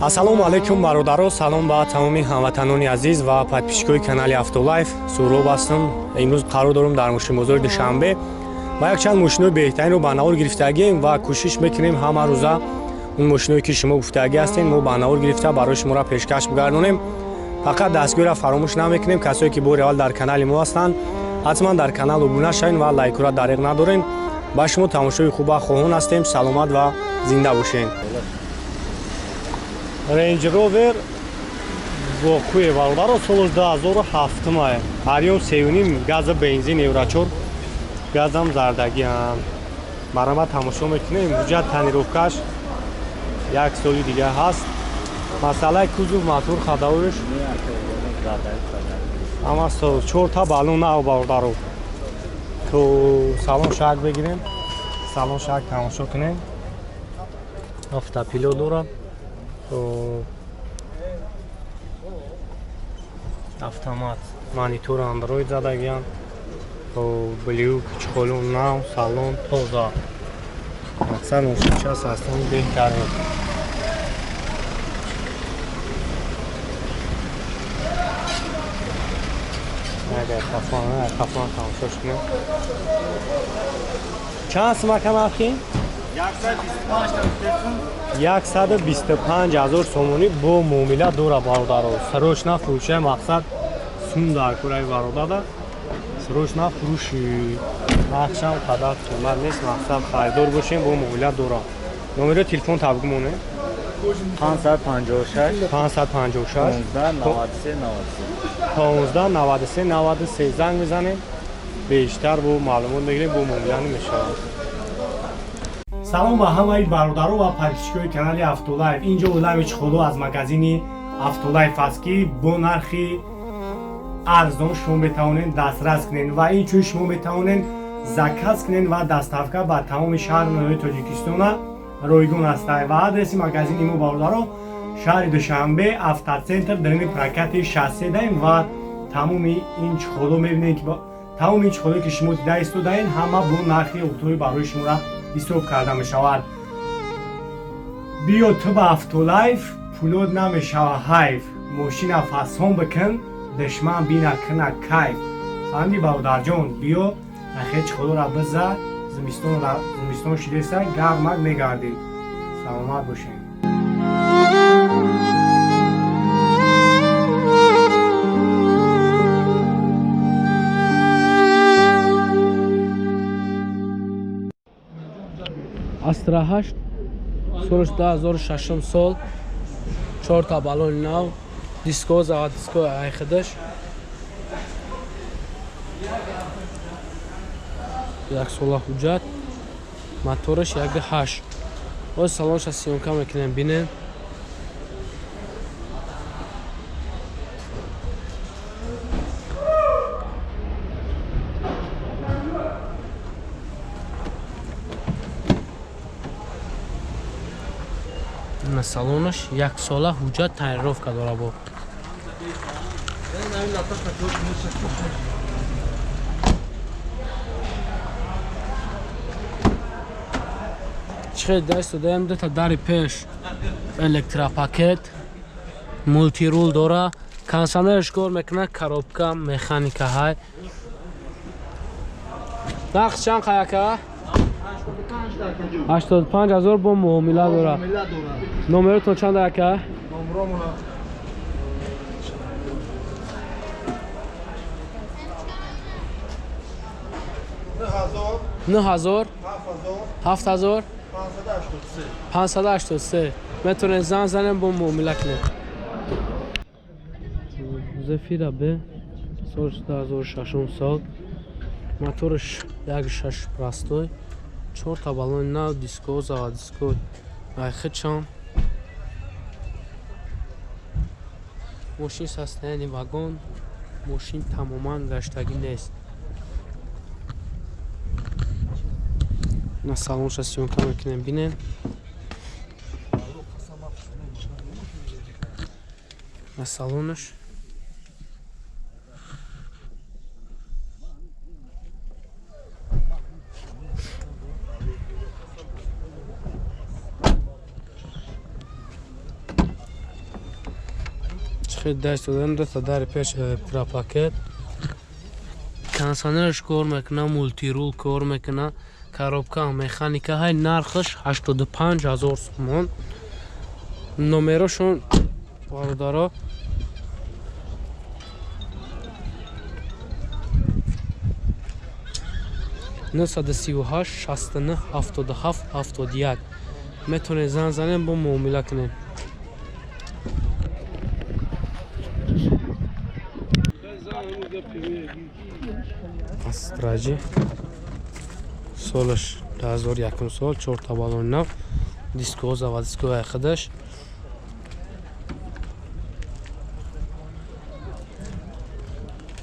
Ассалому алайкум бародаро, салом ба тамоми ҳамватанони азиз ва подписчикои канали Автолайф. Суроб ҳастам. Имрӯз қарор дорам дар мошинбозори Душанбе ва якчанд мошинои беҳтаринро ба навор гирифтагием ва кӯшиш мекунем ҳама рӯза он мошиное ки шумо гуфтагӣ ҳастед мо ба навор гирифта барои шуморо пешкаш бигардонем. Фақат дастгирро фаромӯш намекунем. Касое ки бори аввал дар канали мо ҳастанд, ҳатман дар канал обуна шавед ва лайкҳоро дариқ надорем. Ба шумо тамошои хуба хоҳон ҳастем. Саломат ва зинда бошед. Range Rover Vogue бародаро соли 2007 мае. Ҳарём 3.5 газа бензин Евро 4 газам зардагиам. Марама тамошо мекунем. Ҳуҷҷат тонировкаш як соли дига ҳаст. Масъалаи кузов, мотор, ходовиш ҳама сол 4 та баллон нав бародаро. То салон шак бигирем. Салон шак тамошо кунем. Автопилот дорад. Автомат, монитор Android задагиян, блюк, чехолу нав, салон тоза. Мақсад мошинча ҳастан беҳтарин. Қафон тамошош кунем. Чанд сумака нархи? 125 ҳазор сомонӣ бо муомила дора бародаро. Срочно фурӯши мақсад сум дар кураи бародада. Срочно фурӯши. Нархшам қадар қимат нест, мақсад харидор бошем бо муомила дора. Номери телефон табгумоне? 556 556 15 93 93 15 93 93 занг мезанем. Бештар бо маълумот мегирем, бо муомила намешавад. Салом ба ҳамаи бародаро ва подписчикои канали Автолайф. Инҷо олами чехоло аз магазини Автолайф аст ки бо нархи арзон шумо метавонед дастрас кунед ва инчунин шумо метавонед заказ кунед ва доставка ба тамоми шаҳру ноҳияи Тоҷикистона ройгон аст. Ва адреси магазини мо бародаро шаҳри Душанбе, Автоцентр, дарини прокати шассе даем ва тамоми ин чехоло мебинед ки тамоми ин чехолое ки шумо дида истодаед ҳама бо нархи оптовӣ барои шуморо ҳисоб карда мешавад. Биё ту ба Автолайф, пулот намешава ҳайф. Мошина фасон бикун, душман бина куна кайф. Фаҳмидӣ бародарҷон? Биё нахе чехолора биза, зимистон шидеса, гармак мегардӣ. Саломат бошед. Астра 8 соли 2006 сол, 4 та баллони нав, диско, заводиско айхидаш. Як сола ҳуҷҷат, мотораш 1.8. Оз салонша съёмка мекунем, бинем. На салонаш як сола ҳуҷҷат тонировка дора бо. Чӣ даст додаем, дута дари пеш электропакет, мултирул дора, кондиционерш кор мекунад, коробка, механика ҳай. Нарх чанд қаяка? 85 ҳазор бо муомила дора. Номеротон чанд ака? Нӯ ҳазор 7000 583. Метавонед занг занем, бо муомила кунед. Зефира Б соли 2006 сол, мотораш 1.6 простой, 4 та баллони нав, диско, заводиско айхичам. Мошин состояние вагон, мошин тамоман гаштагӣ нест. На салонша съёмка мекунем, бинем. На салонаш Хеле даст додем, дута дари пеш электропакет. Кондиционераш кор мекуна, мультирул кор мекуна, коробка механика ҳай, нархаш 85 000 сомон. Номерошон бародаро 938 69 77 71. Метавонед занг занем, бо муомила кунем. Астраҷи солаш 2001 сол, чорта балони нав, дискоҳо заводской худаш.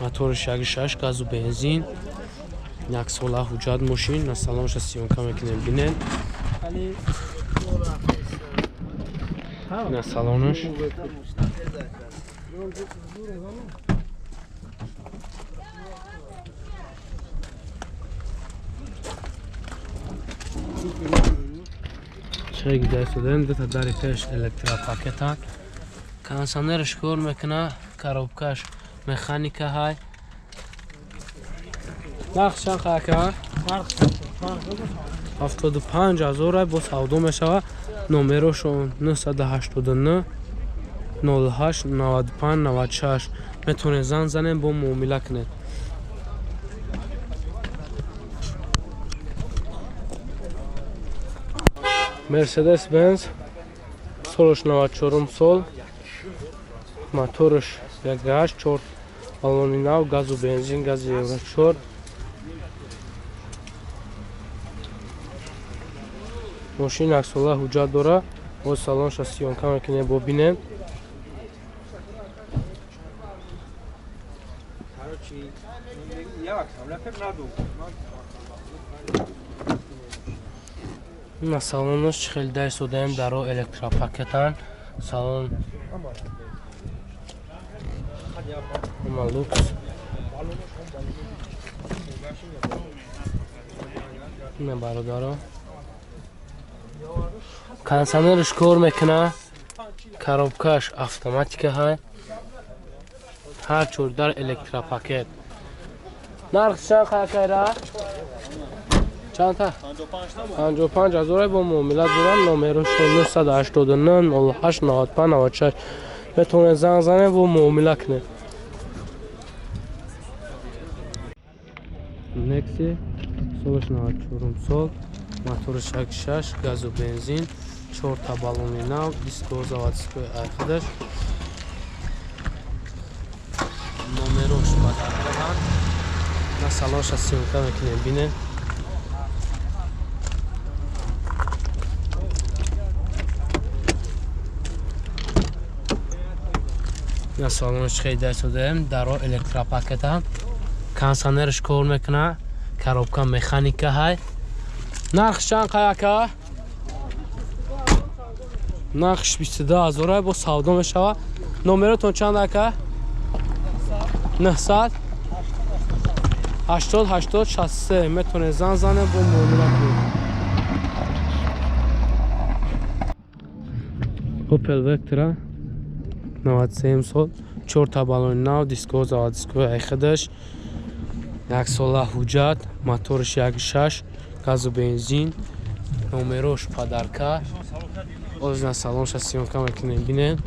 Моториш 1.6, газу бензин, як сола ҳуҷҷат мошин. На салонша съёмка мекунем, бинен. На салонаш. Чек дастодем, дута дари пеш электропакетан. Кондиционераш кор мекуна, коробкаш механика ҳай. Нарх чанд ака? 75 000 бо савдо мешава. Номерошон 989 08 95 96. Метавонед занг занем, бо муомила кунед. Мерседес Бенз солаш 94 сол, мотораш 1.8, 4 баллони нав, газу бензин, гази евро 4. Мошин яксола ҳуҷҷат дора. Боз салонша съёмка мекунем, бо бинем. На салонаш чӣ хеле дай содаем, даро электропакетан. Салон ама лукс. На бародаро, кондиционераш кор мекуна, коробкаш автоматика ҳай, ҳар чор дар электропакет. Нарх чанд қакайра? Чандта? 55 000 бо муомила дорам. Номерош 989 08 95 96. Метавонед занг занед, бо муомила кунед. Некси солаш 94 сол, мотораш 1.6, газу бензин, чорта баллони нав, диско заводской айхудаш. Номерош бадаркадан. На салонша съёмка мекунем, бинем. На салонаш хеле даст додаем, даро электропакета, кондиционераш кор мекуна, коробка механика ҳай. Нарх чанд қаяка? Нархш 22 000 бо савдо мешава. Номеротон чанд ака? 900 80 80 63. Метавонед занг занед, бо муомила кунед. Opel Vectra 93 сол, чорта баллони нав, диско заводской айхудаш, як сола ҳуҷҷат, мотораш 1.6, газу бензин, номерош подарка. Оз на салонша съёмка мекунем, бинем.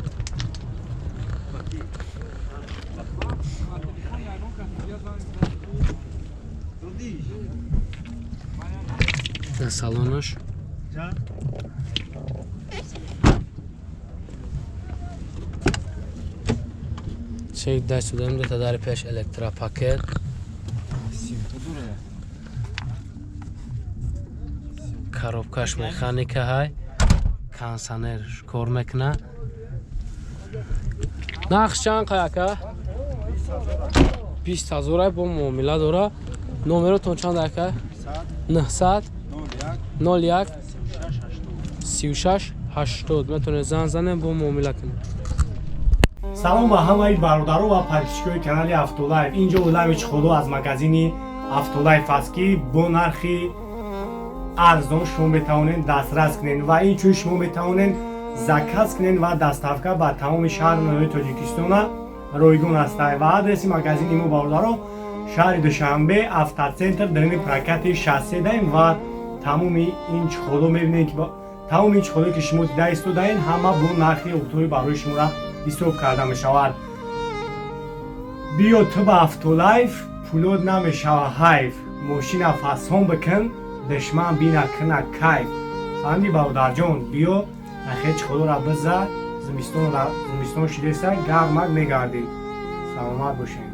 На салонаш. Чек даст додем, дута дари пеш электропакет. Коробкаш механика ҳай, кондиционер кор мекуна. Нарх чанд қаяка? 20 000 бо муомила дора. Номеротон чанд ака? 900 01 36 80. Метавонед занг занем, бо муомила кунед. Салом ба ҳамаи бародаро ва подписчикои канали Автолайф. Инҷо Улавич Худо аз магазини Автолайф аст, ки бо нархи арзон шумо метавонед дастрас кунед ва инчунин шумо метавонед Заказ кунед ва доставка ба тамоми шаҳру ноҳияи Тоҷикистона ройгон ҳастад. Ва адреси магазини мо, бародаро, шаҳри Душанбе, Автоцентр, дарини прокати шассе даем. Ва тамоми ин чехоло мебинед, ки тамоми ин чехолое, ки шумо дида истодаед, ҳама бо нархи оптовый барои шуморо ҳисоб карда мешавад. Биё ту ба Автолайф, пулот намешава ҳайф. Мошина фасон бикун, душман бина кина кайф. Фаҳмидӣ, бародарҷон? Биё, нахе чехолора биза, зимистон шидеса, гармак мегардӣ. Саломат бошед.